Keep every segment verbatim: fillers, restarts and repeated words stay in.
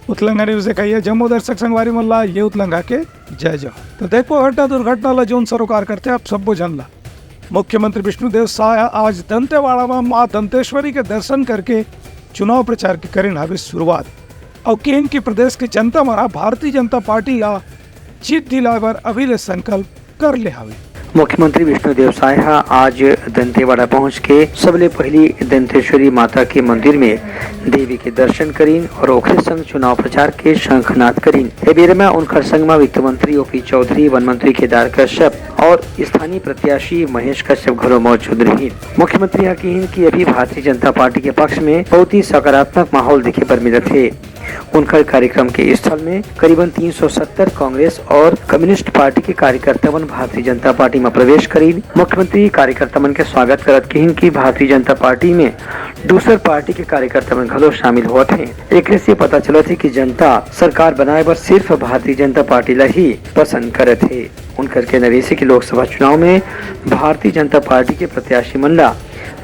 उतलंगा news देखइया जम्मो दर्शक संगवारी मन ला ये उतलंगा के जय जवान। तो देखो घटना दुर्घटना ला जोन सरोकार करथे आप सब्बो जन ला। मुख्यमंत्री विष्णुदेव साय ह आज दंतेवाड़ा म मां दंतेश्वरी के दर्शन करके चुनाव प्रचार के करिन हावे शुरुआत। अउ केन के प्रदेश के जनता मन ह भारतीय जनता पार्टी ला जीत दिलाए बर अभी ले संकल्प कर ले हावे। मुख्यमंत्री विष्णुदेव साय ह आज दंतेवाड़ा पहुंच के सबले पहिली दंतेश्वरी माता के मंदिर में देवी के दर्शन करिन और ओखरे संग चुनाव प्रचार के शंखनाद करिन। ए बेरा म उनखर संग म वित्त मंत्री ओपी चौधरी, वन मंत्री केदार कश्यप और स्थानीय प्रत्याशी महेश कश्यप घलो मौजूद रहिन। मुख्यमंत्री ह किहिन कि अभी भारतीय जनता पार्टी के पक्ष में बहुत ही सकारात्मक माहौल देखे बर मिलत हे। उनकर कार्यक्रम के स्थल में करीबन तीन सौ सत्तर कांग्रेस और कम्युनिस्ट पार्टी के कार्यकर्ता मन भारतीय जनता पार्टी में प्रवेश करीन। मुख्यमंत्री कार्यकर्ता मन के स्वागत करत किहिन कि भारतीय जनता पार्टी में दूसर पार्टी के कार्यकर्ता मन घलो शामिल होत हें। एकरे से पता चलत हे कि जनता सरकार बनाए बर सिर्फ भारतीय जनता पार्टी ला ही पसंद करत हे। उनकर कहना रहिसे कि लोकसभा चुनाव में भारतीय जनता पार्टी के प्रत्याशी मन ला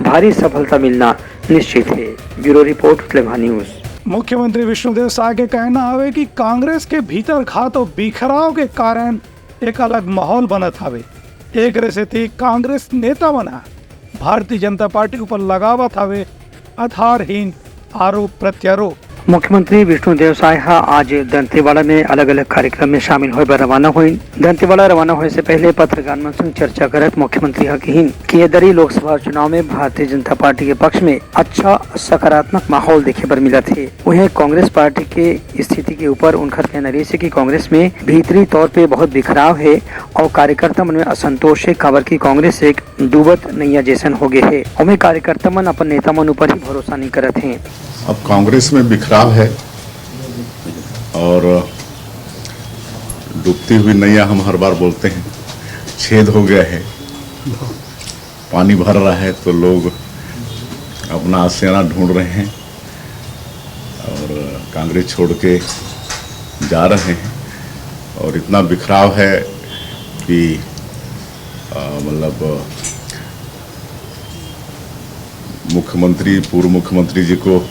भारी सफलता मिलना निश्चित हे। ब्यूरो रिपोर्ट, उतलंगा न्यूज। मुख्यमंत्री विष्णुदेव साय के कहना हवे कि कांग्रेस के भीतर घात अउ बिखराव के कारण एक अलग माहौल बनत हवे। एकरे सेती कांग्रेस नेता मन ह भारतीय जनता पार्टी ऊपर लगावत हवे आधारहीन आरोप प्रत्यारोप। मुख्यमंत्री विष्णुदेव साय ह आज दंतेवाड़ा में अलग-अलग कार्यक्रम में शामिल होए बर रवाना होइन। दंतेवाड़ा रवाना होए से पहले पत्रकार मन संग चर्चा करत मुख्यमंत्री ह किहिन कि ये दरी लोकसभा चुनाव में भारतीय जनता पार्टी के पक्ष में अच्छा सकारात्मक माहौल देखे बर मिलत हे। उहें कांग्रेस पार्टी के स्थिति के ऊपर उनखर कहना रहिसे कि कांग्रेस में भीतरी तौर पे बहुत बिखराव हे और कार्यकर्ता मन में असंतोष हे, काबर कि कांग्रेस एक डूबत नैया जैसन हो गए हे। ओमे कार्यकर्ता मन अपन नेता मन ऊपर ही भरोसा नहीं करत हें। अब कांग्रेस में बिखराव है और डूबती हुई नैया हम हर बार बोलते हैं, छेद हो गया है, पानी भर रहा है, तो लोग अपना आशियाना ढूंढ रहे हैं और कांग्रेस छोड़ के जा रहे हैं। और इतना बिखराव है कि, अ, मतलब, मुख्यमंत्री, पूर्व मुख्यमंत्री जी को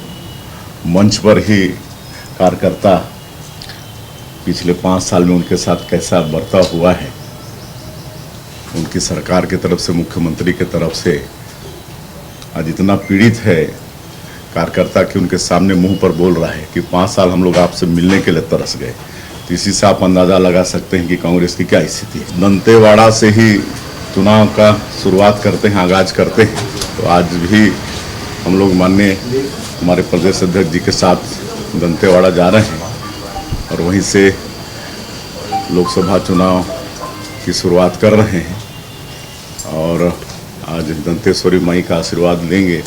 मंच पर ही कार्यकर्ता पिछले पाँच साल में उनके साथ कैसा बर्ताव हुआ है, उनकी सरकार की तरफ से, मुख्यमंत्री की तरफ से, आज इतना पीड़ित है कार्यकर्ता कि उनके सामने मुंह पर बोल रहा है कि पाँच साल हम लोग आपसे मिलने के लिए तरस गए। तो इसी से आप अंदाज़ा लगा सकते हैं कि कांग्रेस की क्या स्थिति है। दंतेवाड़ा से ही चुनाव का शुरुआत करते हैं, आगाज करते हैं। तो आज भी हम लोग माननीय हमारे प्रदेश अध्यक्ष जी के साथ दंतेवाड़ा जा रहे हैं और वहीं से लोकसभा चुनाव की शुरुआत कर रहे हैं और आज दंतेश्वरी माई का आशीर्वाद लेंगे।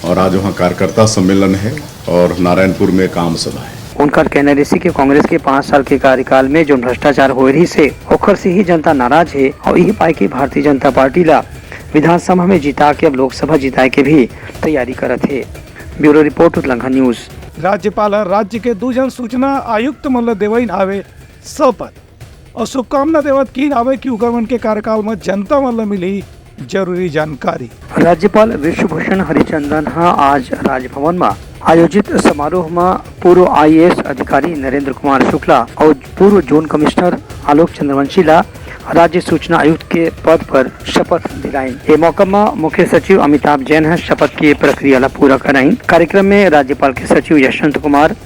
और आज वहाँ कार्यकर्ता सम्मेलन है और नारायणपुर में एक आम सभा है। उनकर कहना रहिसे कि कांग्रेस के पाँच साल के कार्यकाल में जो भ्रष्टाचार होए रहिसे, ओखर से ही जनता नाराज हे और यही पाए कि भारतीय जनता पार्टी ला विधानसभा में जिता के अब लोकसभा जिताए के भी तैयारी करत हे। ब्यूरो रिपोर्ट, उतलंगा न्यूज। राज्यपाल ह राज्य के दू झन सूचना आयुक्त मन ल देवइन हावे शपथ। अउ शुभकामना देवत किहिन हावे कि उकर मन के कार्यकाल म जनता मन ल मिलही जरूरी जानकारी। राज्यपाल विश्वभूषण हरिचंदन ह आज राजभवन म आयोजित समारोह म पूर्व आईएएस अधिकारी नरेंद्र कुमार शुक्ला अउ पूर्व जोन कमिश्नर आलोक चंद्रवंशी ला राज्य सूचना आयुक्त के पद पर शपथ दिलाइन। ए मौका म मुख्य सचिव अमिताभ जैन ह शपथ के प्रक्रिया ला पूरा कराइन। कार्यक्रम में राज्यपाल के सचिव यशवंत कुमार,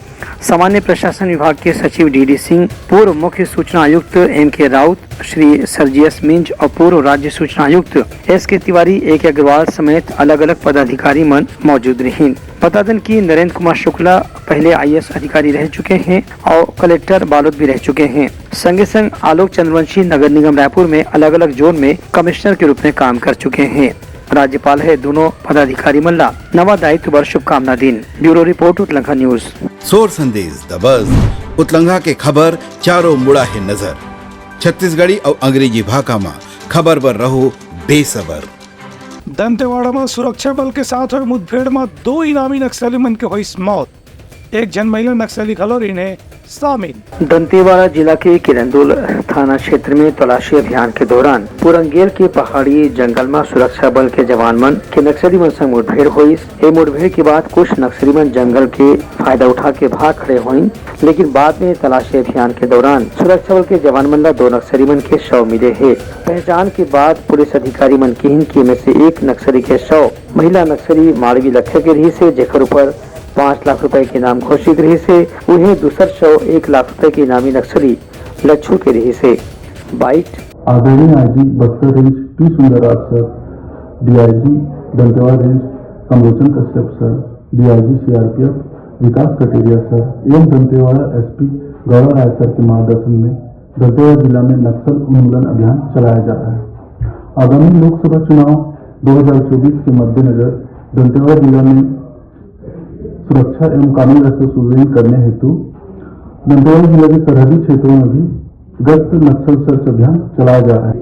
सामान्य प्रशासन विभाग के सचिव डीडी सिंह, पूर्व मुख्य सूचना आयुक्त एम के राउत, श्री सर्जियस मिंज और पूर्व राज्य सूचना आयुक्त एस के तिवारी, ए के अग्रवाल समेत अलग-अलग पदाधिकारी मन मौजूद रहिन। बता देन कि नरेंद्र कुमार शुक्ला पहले आईएएस अधिकारी रह चुके हैं और कलेक्टर बालोद भी रह चुके हैं। संगे संग आलोक चंद्रवंशी नगर निगम रायपुर में अलग-अलग जोन में कमिश्नर के रूप में काम कर चुके हैं। राज्यपाल ह दूनों पदाधिकारी मन ला नवा दायित्व बर शुभकामना दीन। ब्यूरो रिपोर्ट, उतलंगा न्यूज। सोर संदेश दबस, उतलंगा के खबर चारों मुड़ा हे नजर। छत्तीसगढ़ी अउ अंग्रेजी भाखा म खबर बर रहो बेसबर। दंतेवाड़ा म सुरक्षा बल के साथ होए मुठभेड़ म दो इनामी नक्सली मन के होइस मौत। एक झन महिला नक्सली घलो रहिन हे। शामिल। दंतेवाड़ा जिला के किरंदुल थाना क्षेत्र में तलाशी अभियान के दौरान पुरंगेल के पहाड़ी जंगल म सुरक्षा बल के जवान मन के नक्सली मन संग मुठभेड़ होइस। ए मुठभेड़ के बाद कुछ नक्सली मन जंगल के फायदा उठा के भाग खड़े होइन, लेकिन बाद में तलाशी अभियान के दौरान सुरक्षा बल के जवान मन ला दो नक्सली मन के शव मिले हे। पहचान के बाद पुलिस अधिकारी मन किहिन कि एमे से एक नक्सली के शव महिला नक्सली माड़वी लखिया के रहिस हे, जेकर ऊपर पाँच लाख रुपए के इनाम घोषित रहिस हे। उहें दूसर शव एक लाख रुपए के इनामी नक्सली लच्छू के रहिस हे। बाइट। आदरणीय IG Bastar range P Sundarraj sir, DIG Dantewada range Kamlochan Kashyap sir, DIG CRPF Vikas Kateria sir एवं दंतेवाड़ा एसपी गौरव राय सर के मार्गदर्शन में दंतेवाड़ा जिला में नक्सल उन्मूलन अभियान चलाया जा रहा है। आगामी लोकसभा चुनाव दो हज़ार चौबीस के मद्देनजर दंतेवाड़ा जिला में सुरक्षा एवं कानून व्यवस्था सुदृढ़ करने हेतु दंतेवाड़ा जिला के सरहदी क्षेत्रों में भी गश्त नक्सल सर्च अभियान चलाया जा रहा है,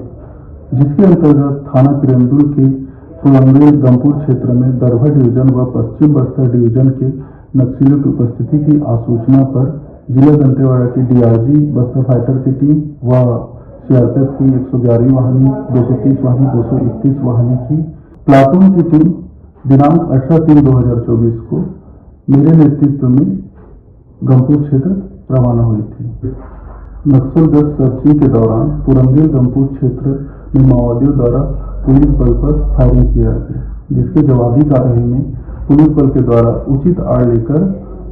जिसके अंतर्गत थाना किरंदुल के पुरंगेल गमपुर क्षेत्र में दरभा डिवीजन व पश्चिम बस्तर डिवीजन के नक्सलियों की उपस्थिति की आसूचना पर जिला दंतेवाड़ा की डीआरजी बस्तर फाइटर की टीम व सीआरपीएफ की एक सौ ग्यारहवीं वाहिनी, दो सौ तीस वाहिनी, दो सौ इकतीस वाहिनी की प्लाटून की टीम दिनांक अठारह तीन दो हज़ार चौबीस को मेरे नेतृत्व में गमपुर क्षेत्र रवाना हुई थी। नक्सल गश्त सर्चिंग के दौरान पुरंगेल गमपुर क्षेत्र में माओवादियों द्वारा पुलिस बल पर फायरिंग किया गया, जिसके जवाबी कार्रवाई में पुलिस बल के द्वारा उचित आड़ लेकर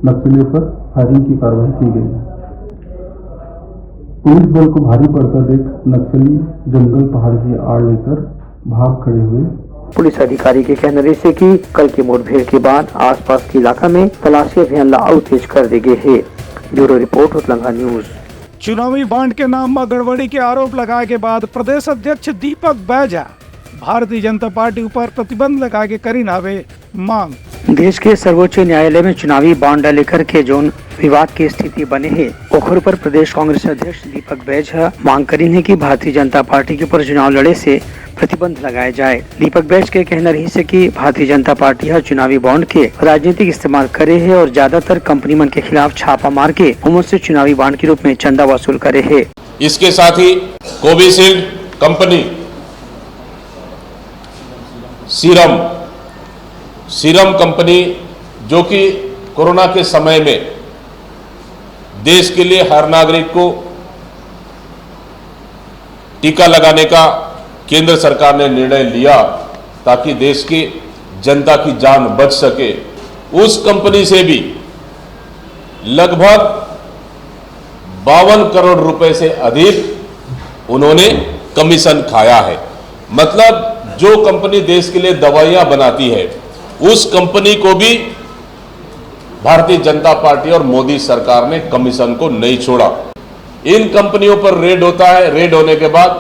नक्सलियों पर फायरिंग की कार्रवाई की गई। पुलिस बल को भारी पड़ता देख नक्सली जंगल पहाड़ की आड़ लेकर भाग खड़े हुए। पुलिस अधिकारी के कहना रहिस हे कि कल के मुठभेड़ के बाद आसपास के इलाका में तलाशी अभियान ला अउ तेज कर दे गे हे। ब्यूरो रिपोर्ट, उतलंगा न्यूज। चुनावी बांड के नाम म गड़बड़ी के आरोप लगाए के बाद प्रदेश अध्यक्ष दीपक बैज ह भारतीय जनता पार्टी ऊपर प्रतिबंध लगाए के करिन हावे मांग। देश के सर्वोच्च न्यायालय में चुनावी बांड ला लेकर के जोन विवाद के स्थिति बने हे, ओखर ऊपर प्रदेश कांग्रेस अध्यक्ष दीपक बैज ह मांग करिन हे कि भारतीय जनता पार्टी के ऊपर चुनाव लड़े से प्रतिबंध लगाए जाए। दीपक बैज के कहना रहिस हे कि भारतीय जनता पार्टी ह चुनावी बांड के राजनीतिक इस्तेमाल करे हे और ज्यादातर कंपनी मन के खिलाफ छापा मार के ओमन से चुनावी बांड के रूप में चंदा वसूल करे हे। इसके साथ ही Covishield company Serum, Serum company जो कि कोरोना के समय में देश के लिए हर नागरिक को टीका लगाने का केंद्र सरकार ने निर्णय लिया ताकि देश की जनता की जान बच सके, उस कंपनी से भी लगभग बावन करोड़ रुपए से अधिक उन्होंने कमीशन खाया है। मतलब, जो कंपनी देश के लिए दवाइयां बनाती है, उस कंपनी को भी भारतीय जनता पार्टी और मोदी सरकार ने कमीशन को नहीं छोड़ा। इन कंपनियों पर रेड होता है, रेड होने के बाद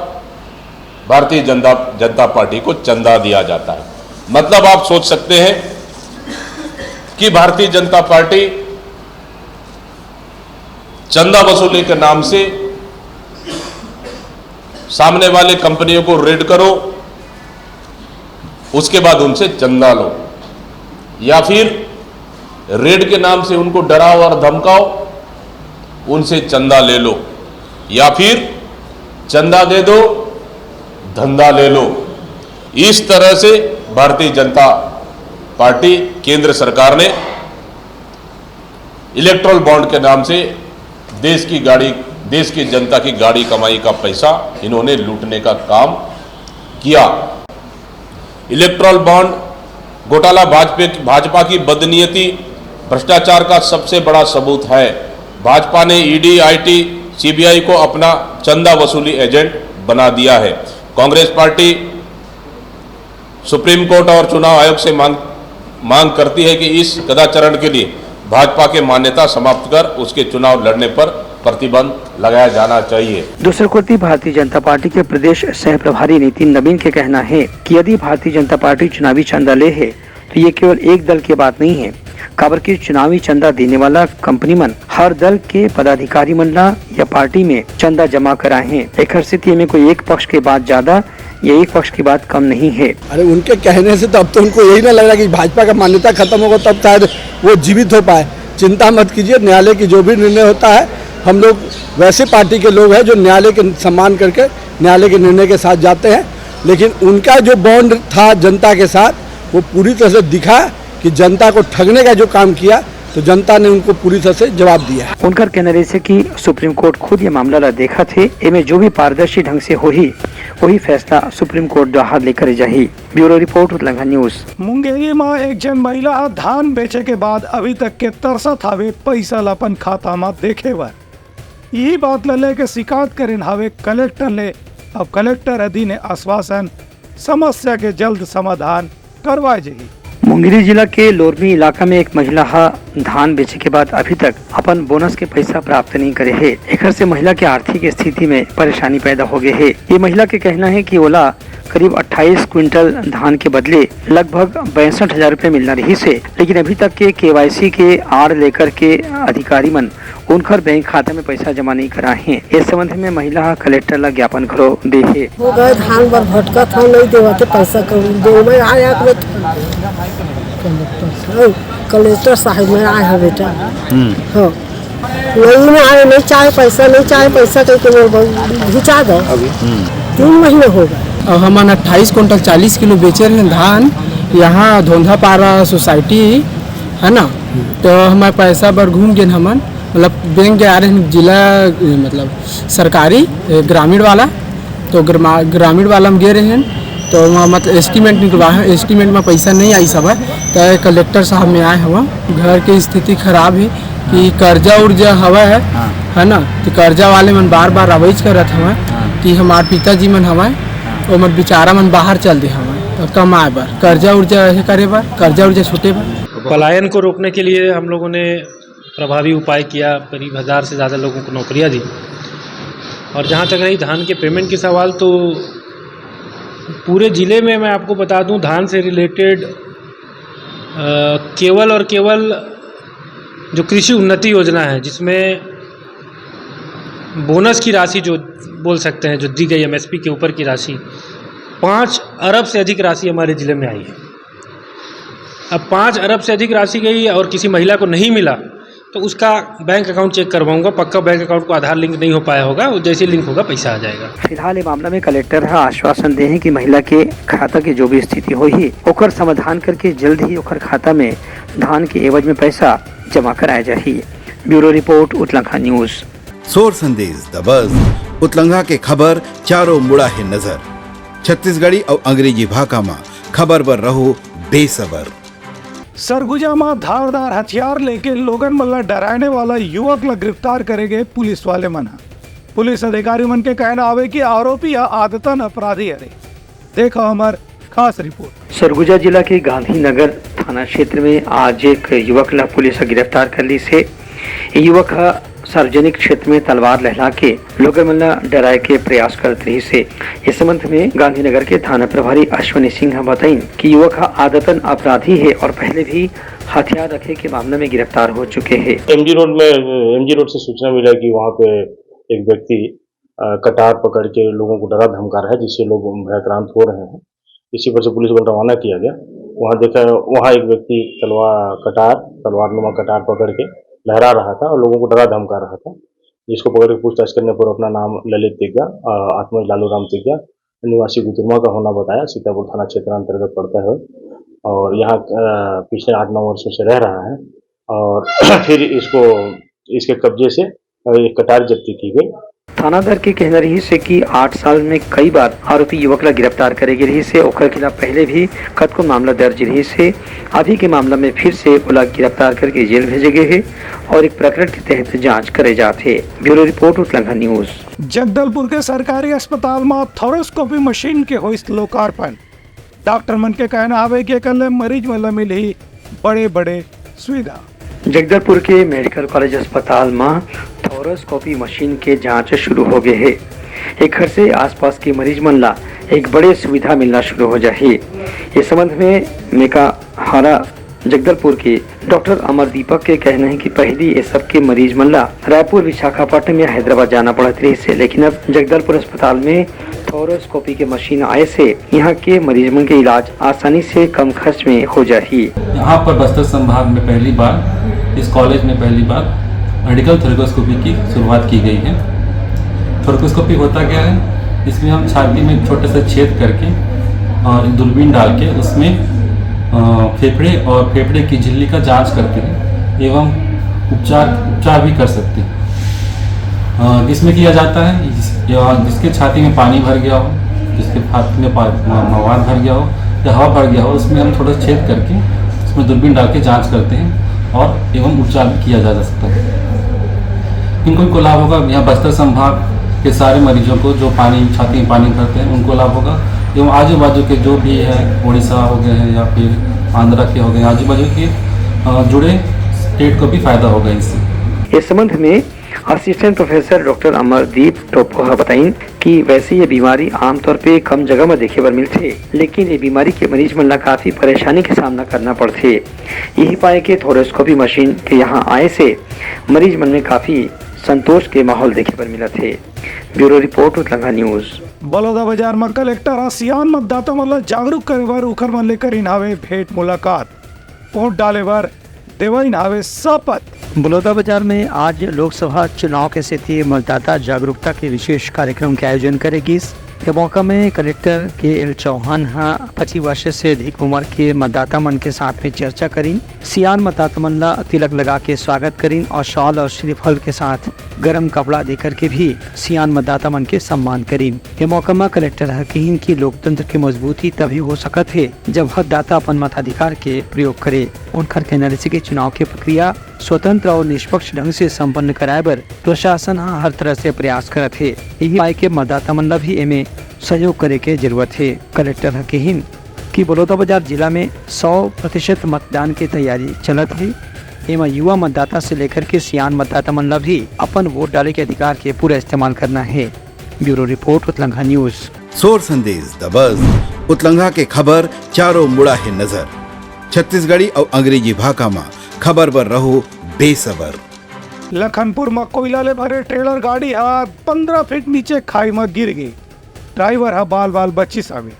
भारतीय जनता, जनता पार्टी को चंदा दिया जाता है। मतलब, आप सोच सकते हैं कि भारतीय जनता पार्टी चंदा वसूली के नाम से सामने वाले कंपनियों को रेड करो, उसके बाद उनसे चंदा लो, या फिर रेड के नाम से उनको डराओ और धमकाओ, उनसे चंदा ले लो, या फिर चंदा दे दो, धंधा ले लो। इस तरह से भारतीय जनता पार्टी, केंद्र सरकार ने इलेक्टोरल बॉन्ड के नाम से देश की गाड़ी, देश की जनता की गाड़ी कमाई का पैसा इन्होंने लूटने का काम किया। इलेक्टोरल बॉन्ड घोटाला भाजपे, भाजपा की बदनीयती, भ्रष्टाचार का सबसे बड़ा सबूत है। भाजपा ने ईडी, आईटी, सीबीआई को अपना चंदा वसूली एजेंट बना दिया है। कांग्रेस पार्टी सुप्रीम कोर्ट और चुनाव आयोग से मांग, मांग करती है कि इस कदाचरण के लिए भाजपा के मान्यता समाप्त कर उसके चुनाव लड़ने पर प्रतिबंध लगाया जाना चाहिए। दूसर कोति भारतीय जनता पार्टी के प्रदेश सह प्रभारी नितिन नवीन के कहना है कि यदि भारतीय जनता पार्टी चुनावी चंदा ले है, तो ये केवल एक दल के बात नहीं है, काबर कि चुनावी चंदा देने वाला कंपनी मन हर दल के पदाधिकारी मन ला या पार्टी में चंदा जमा कराए हैं। एखर सेती एमे कोई एक पक्ष के बात ज्यादा या एक पक्ष की बात कम नहीं है। अरे, उनके कहने से तो अब तो उनको यही ना लग रहा कि भाजपा का मान्यता खत्म होगा, तब शायद वो जीवित हो पाए। चिंता मत कीजिए, न्यायालय की जो भी निर्णय होता है, हम लोग वैसे पार्टी के लोग हैं जो न्यायालय के सम्मान करके न्यायालय के निर्णय के साथ जाते हैं, लेकिन उनका जो बॉन्ड था जनता के साथ, वो पूरी तरह से दिखा कि जनता को ठगने का जो काम किया, तो जनता ने उनको पूरी तरह से जवाब दिया है। उनकर कहना रहिस हे कि सुप्रीम कोर्ट खुद ये मामला ला देखत हे, एमे जो भी पारदर्शी ढंग से होही, वही फैसला सुप्रीम कोर्ट द्वारा ले करे जाही। ब्यूरो रिपोर्ट, उतलंघा न्यूज। मुंगेली म एक झन महिला ह धान बेचे के बाद अभी तक के तरसत हावे पइसा ल अपन खाता म देखे बर। इही बात ल लेके शिकायत करिन हावे कलेक्टर ले। अब कलेक्टर ह दीन हे आश्वासन, समस्या के जल्द समाधान करवाए जाही। मुंगेली जिला के लोरमी इलाका में एक महिला ह धान बेचे के बाद अभी तक अपन बोनस के पैसा प्राप्त नहीं करे हे। एखर से महिला के आर्थिक स्थिति में परेशानी पैदा हो गए हे। ये महिला के कहना है कि ओला करीब अट्ठाईस क्विंटल धान के बदले लगभग बासठ हजार रुपये मिलना रहिस हे, लेकिन अभी तक के केवाईसी के आड़ लेकर के अधिकारी मन उनकर बैंक खाता में पैसा जमा नहीं कराए हे। इस संबंध में महिला ह कलेक्टर ला ज्ञापन घलो दे हे। हो गए, धान बर भटकत हव, नहीं देवत हे पैसा कौड़ी। दे मैं आया बेटा, कलेक्टर साहब, मैं आया हूँ बेटा। हाँ, नहीं ना आए, नहीं चाहे पैसा, नहीं चाहे पैसा कह के मोर बर घिचा दो। तीन महीना हो गए। अब हमन अट्ठाईस कुंटल चालीस किलो बेचे रहे धान यहाँ धोंधापारा सोसाइटी है ना, तो हमारे पैसा बर घूम गए हमन, मतलब बैंक के आ रहे हैं जिला, मतलब सरकारी, ए, ग्रामीण वाला, तो ग्रामा-, ग्रामीण वाला में गे रहे हैं, तो वहाँ मतलब एस्टिमेट निकलवा है, एस्टिमेट में पैसा नहीं आई सब है, तो कलेक्टर साहब में आए हवा। घर के स्थिति खराब है कि कर्जा उर्जा हवा है, हाँ। है ना, तो कर्जा वाले मन बार बार आवाज करत हवा हाँ। कि हमार पिताजी मन हवा, हाँ। ओमन बेचारा मन बाहर चल दे हवा, तो कमाए बर कर्जा उर्जा हे करे बर, कर्जा उर्जा छूटे बर। पलायन को रोकने के लिए हम लोगों ने प्रभावी उपाय किया, करीब हज़ार से ज़्यादा लोगों को नौकरियां दी। और जहाँ तक रही धान के पेमेंट की सवाल, तो पूरे ज़िले में मैं आपको बता दूं, धान से रिलेटेड केवल और केवल जो कृषि उन्नति योजना है, जिसमें बोनस की राशि जो बोल सकते हैं, जो दी गई एमएसपी के ऊपर की राशि, पाँच अरब से अधिक राशि हमारे ज़िले में आई है। अब पाँच अरब से अधिक राशि गई और किसी महिला को नहीं मिला, तो उसका बैंक अकाउंट चेक करवाऊंगा। पक्का बैंक अकाउंट को आधार लिंक नहीं हो पाया होगा, वो जैसे लिंक होगा, पैसा आ जाएगा। फिलहाल ये मामला में कलेक्टर ह आश्वासन दे हे कि महिला के खाता के जो भी स्थिति होही, ओकर समाधान करके जल्द ही ओकर खाता में धान के एवज में पैसा जमा कराया जाही। ब्यूरो रिपोर्ट, उतलंघा न्यूज। सोर संदेश, द बज। उतलंघा के खबर चारों मुड़ा हे नजर। छत्तीसगढ़ी अउ अंग्रेजी भाखा म खबर बर रहो बेसबर। सरगुजा म धारदार हथियार लेके लोगन मन ल डराने वाला युवक ल गिरफ्तार करे गे पुलिस वाले मन ह। पुलिस अधिकारी मन के कहना हवे कि आरोपी ह आदतन अपराधी हरे। देखो हमर खास रिपोर्ट। सरगुजा जिला के गांधीनगर थाना क्षेत्र में आज एक युवक ल पुलिस ह गिरफ्तार कर लिस हे। ये युवक ह सार्वजनिक क्षेत्र में तलवार लहला के लोगन मन ल डराए के प्रयास करत रहिस हे। इस संबंध में गांधीनगर के थाना प्रभारी अश्विनी सिंह ह बताइन कि युवक ह आदतन अपराधी हे और पहले भी हथियार रखे के मामला में गिरफ्तार हो चुके हे। एमजी रोड में, एमजी रोड से सूचना मिला कि वहाँ पे एक व्यक्ति, अ, कटार पकड़ के लोगों को डरा धमका रहा है, जिससे लोग भयक्रांत हो रहे हैं। इसी पर से पुलिस बल रवाना किया गया। वहाँ देखा, वहाँ एक व्यक्ति तलवार, कटार, तलवार नुमा कटार पकड़ के लहरा रहा था और लोगों को डरा धमका रहा था, जिसको पकड़ के पूछताछ करने पर अपना नाम ललित तिग्गा, अ, आत्मज लालू राम तिग्गा, निवासी गुदुरमा का होना बताया। सीतापुर थाना क्षेत्र अंतर्गत पड़ता है और यहाँ, अ, पिछले आठ नौ वर्षों से रह रहा है और फिर इसको, इसके कब्जे से, अ, एक कटार जब्ती की गई। थानादार के कहना रहिस हे कि आठ साल में कई बार आरोपी युवक ला गिरफ्तार करे गे रहिस हे, ओकर खिलाफ पहले भी कतको मामला दर्ज रहिस हे। अभी के मामला में फिर से ओला गिरफ्तार करके जेल भेजे गए हे और एक प्रकरण के तहत जांच करे जात हे। ब्यूरो रिपोर्ट, उतलंघा न्यूज। जगदलपुर के सरकारी अस्पताल म थोरोस्कोपी मशीन के होइस लोकार्पण। डॉक्टर मन के कहना हवे कि एकर ले मरीज मन ल मिलही बड़े-बड़े सुविधा। जगदलपुर के मेडिकल कॉलेज अस्पताल म थोरोस्कोपी मशीन के जांच शुरू हो गए हे। एखर से आसपास के मरीज मन ला एक बड़े सुविधा मिलना शुरू हो जाही। ये संबंध में मेकाहारा जगदलपुर के डॉक्टर अमर दीपक के कहना है कि पहली ये सब के मरीज मन ला रायपुर, विशाखापट्टनम या हैदराबाद जाना पड़त रहिस हे, लेकिन अब जगदलपुर अस्पताल में थोरोस्कोपी के मशीन आए से यहाँ के मरीज मन के इलाज आसानी से कम खर्च में हो जाही। यहाँ पर बस्तर संभाग में पहली बार, इस कॉलेज में पहली बार मेडिकल थोरेकोस्कोपी की शुरुआत की गई है। थोरेकोस्कोपी होता क्या है? इसमें हम छाती में छोटे से छेद करके और दूरबीन डाल के उसमें अ, फेफड़े और फेफड़े की झिल्ली का जांच करते हैं एवं उपचार उपचार भी कर सकते हैं। अ, किसमें किया जाता है? जिस- या जिसके छाती में पानी भर गया हो, जिसके छाती में पा- म- मवाद भर गया हो या हवा भर गया हो, उसमें हम थोड़ा छेद करके उसमें दूरबीन डाल के जांच करते हैं और एवं उपचार भी किया जा सकता है। किन किन को लाभ होगा? यहाँ बस्तर संभाग के सारे मरीजों को, जो पानी, छाती में पानी भरते हैं, उनको लाभ होगा। एवं आजू बाजू के जो भी है, उड़ीसा हो गए हैं या फिर आंध्रा के हो गए, आजू बाजू के अ, जुड़े स्टेट को भी फायदा होगा इससे। इस संबंध में assistant professor doctor Amardeep Toppo ह बताइन कि वैसे ये बीमारी आमतौर पे कम जगह में देखे बर मिलथे, लेकिन ये बीमारी के मरीज मन ला काफी परेशानी के सामना करना पड़थे। यही पाए के थोरेस्कोपी मशीन के यहाँ आए से मरीज मन में काफी संतोष के माहौल देखे बर मिलत हे। ब्यूरो रिपोर्ट, उतलंगा न्यूज। बलौदाबाजार म कलेक्टर ह सियान मतदाता मन ल जागरूक करे बर उखर मन ले करिन हावे भेंट मुलाकात। वोट डाले बर देवइन हावे शपथ। बलौदाबाजार में आज लोकसभा चुनाव के सेती मतदाता जागरूकता के विशेष कार्यक्रम के आयोजन करे गिस। ये मौका में कलेक्टर के एल चौहान ह पच्चीस वर्ष से अधिक उम्र के मतदाता मन के साथ में चर्चा करिन। सियान मतदाता मन ला तिलक लगा के स्वागत करिन और शॉल और श्रीफल के साथ गरम कपड़ा देकर के भी सियान मतदाता मन के सम्मान करिन। ये मौका म कलेक्टर ह किहिन कि लोकतंत्र के मजबूती तभी हो सकत हे, जब हर दाता अपन मताधिकार के प्रयोग करे। उनकर कहना रहिसे कि चुनाव के प्रक्रिया स्वतंत्र और निष्पक्ष ढंग से संपन्न कराए बर प्रशासन ह हर तरह से प्रयास करत हे। यही पाए के मतदाता मन ला भी एमे सहयोग करे के जरूरत हे। कलेक्टर ह किहिन कि बलौदाबाजार जिला में सौ प्रतिशत मतदान के तैयारी चलत हे। एमा युवा मतदाता से लेकर के सियान मतदाता मन ला भी अपन वोट डाले के अधिकार के पूरा इस्तेमाल करना हे। ब्यूरो रिपोर्ट, उतलंगा न्यूज। सोर संदेश, द बज, उतलंगा के खबर चारों मुड़ा हे नजर। छत्तीसगढ़ी अउ अंग्रेजी भाखा म खबर बर रहो बेसबर। लखनपुर म कोयला ले भरे ट्रेलर गाड़ी ह पंद्रह फीट नीचे खाई म गिर गे। ड्राइवर ह बाल बाल बचिस हवे।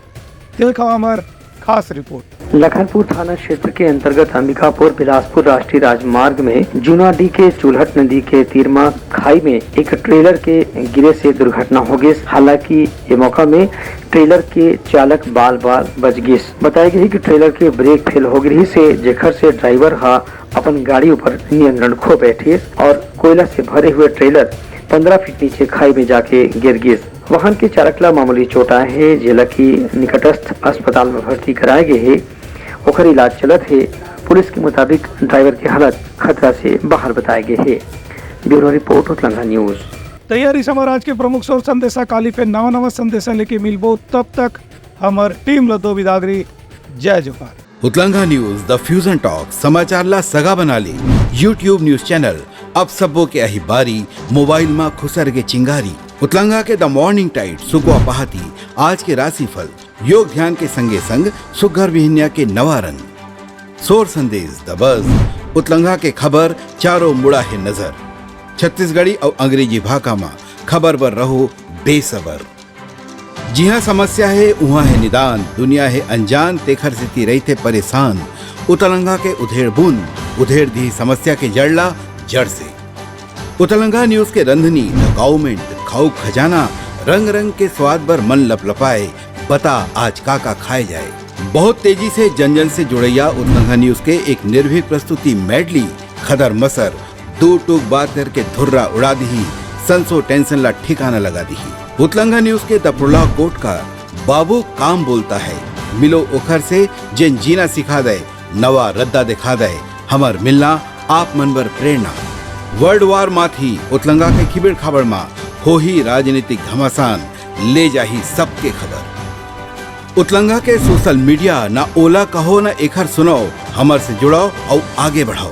देखव हमर खास रिपोर्ट। लखनपुर थाना क्षेत्र के अंतर्गत अंबिकापुर बिलासपुर राष्ट्रीय राजमार्ग में जूनाडीह के चुलहट नदी के तीर म खाई में एक ट्रेलर के गिरे से दुर्घटना हो गिस। हालांकि ये मौका में ट्रेलर के चालक बाल बाल बच गिस। बताया गया है कि ट्रेलर के ब्रेक फेल हो गिस, से जेखर से ड्राइवर ह अपन गाड़ी ऊपर नियंत्रण खो बैठिस और कोयला से भरे हुए ट्रेलर पंद्रह फीट नीचे खाई में जाके गिर गिस। वाहन के चालक ला मामूली चोट आए हे, जेला कि निकटस्थ अस्पताल में भर्ती कराए गे हे। ओकर इलाज चलत हे। पुलिस के मुताबिक ड्राइवर के हालत खतरा से बाहर बताए गे हे। ब्यूरो रिपोर्ट, उतलंगा न्यूज। तैयारी से हमर आज के प्रमुख सोर संदेशा। काली फेर नवा नवा संदेशा लेके मिलबो, तब तक हमर टीम ल दो बिदागरी। जय जोहार। उतलंगा न्यूज, द फ्यूजन टॉक, समाचार ला सगा बना ले। YouTube न्यूज चैनल, अब सबो के अही बारी, मोबाइल मा खुसर के चिंगारी। उतलंगा के द मॉर्निंग टाइट, सुकवा पहाती, आज के राशिफल, योग ध्यान के संगे संग सुग्घर बिहनिया के नवा रंग। सोर संदेश, द बज, उतलंगा के खबर, चारों मुड़ा हे नजर। छत्तीसगढ़ी अउ अंग्रेजी भाखा मा खबर बर रहो बेसबर। जिहाँ समस्या हे, उहाँ हे निदान, दुनिया हे अनजान, तेखर सेती रहिथे परेशान। उतलंगा के उधेड़ बूंद, उधेड़ दिही समस्या के जड़ ला जड़ से। उतलंगा न्यूज के रंधनी, द गाउमेंट, खाऊ खजाना, रंग रंग के स्वाद बर मन लपलपाए, बता आज का का खाए जाए। बहुत तेजी से जन जन से जुड़ैया उतलंगा न्यूज के एक निर्भीक प्रस्तुति मेडली, खदर मसर, दू टूक बात करके धुर्रा उड़ा दिही, संसो टेंशन ला ठिकाना लगा दिही। उतलंगा न्यूज के दपरुला कोटकार, बाबू काम बोलता है, मिलो ओखर से, जेन जीना सिखा दे, नवा रद्दा दिखा दे, हमर मिलना आप मन बर प्रेरणा। वर्ल्ड वार माथी उतलंगा के खिबेड़ खाबड़ मा होही राजनीतिक घमासान, ले जाही सबके खबर। उतलंगा के सोशल मीडिया, ना ओला कहो ना एखर सुनाओ, हमर से जुड़ाओ अउ आगे बढ़ाओ।